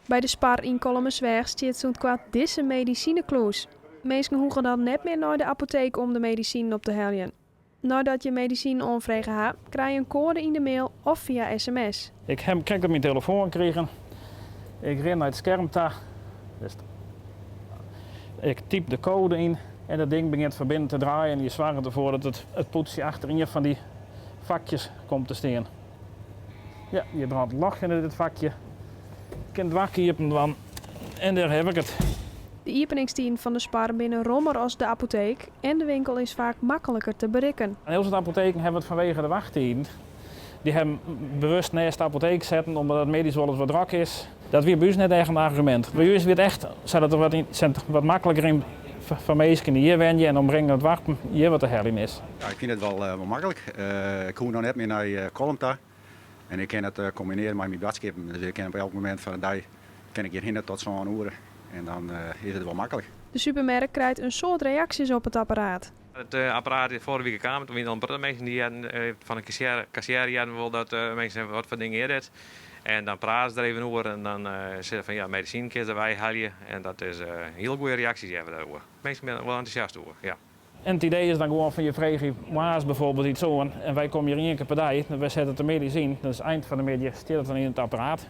By de Spar yn Kollumersweach stiet sûnt koart dizze medisineklûs. Minsken hoege dan net mear nei de apoteek om de medisinen op te heljen. Neidat je medisinen oanfrege ha, krije je in koade yn de mail of fia sms. Ik ha him krekt op myn telefoan krigen. Ik rin nei it skerm ta. Dus ik typ de koade yn en dat ding begjint fan binnen te draaien en je soarget derfoar dat it it pûdsje achter ien fan dy fakjes komt te stean. Ja, hjir brandt it ljochtje yn dit fakje. Ik kin it doarke iepen dwaan en dêr haw ik it. De iepeningstiden fan de Spar binne rommer as de apoteek en de winkel is faak makliker te berikken. In hiel soad apoteken hawwe it fanwege de wachttiden. Dy hawwe bewust neist de apoteek setten omdat it middeis wolris wat drok is. Dat wie by ús net echt in argumint. By ús wie it echt sadat der wat yn, wat makliker yn foar minsken dy't hjir wenje en omringende doarpen hjir wat te heljen is. Ja, ik fyn it wol wol maklik. Ik hoech no net mear nei Kollum ta en ik kin it kombinearje mei myn boadskippen. Dus ik kin op elk momint fan de dei kin ik hjirhinne tot sân oere en dan is it wol maklik. De supermerk krijt in soad reaksjes op it apparaat. It apparaat is foarige wike kaam, toen wiene al in protte minsken dy hearden fan de kassiêr, kassiêr hearden wol dat minsken sizze wat foar ding is dit. En dan prate se der even oer en dan sizze se fan ja, medisinen kinne se derwei helje en dat is hiel goede reaksjes hearre we dêroer. Minsken binne der wol entûsjast oer, ja. En it idee is dan gewoan fan je freegje moarns bijvoorbeeld iets oan en wy komme hjir ien kear per dei, wy sette it de middeis yn, dus ein fan de middei stiet it dan yn it apparaat.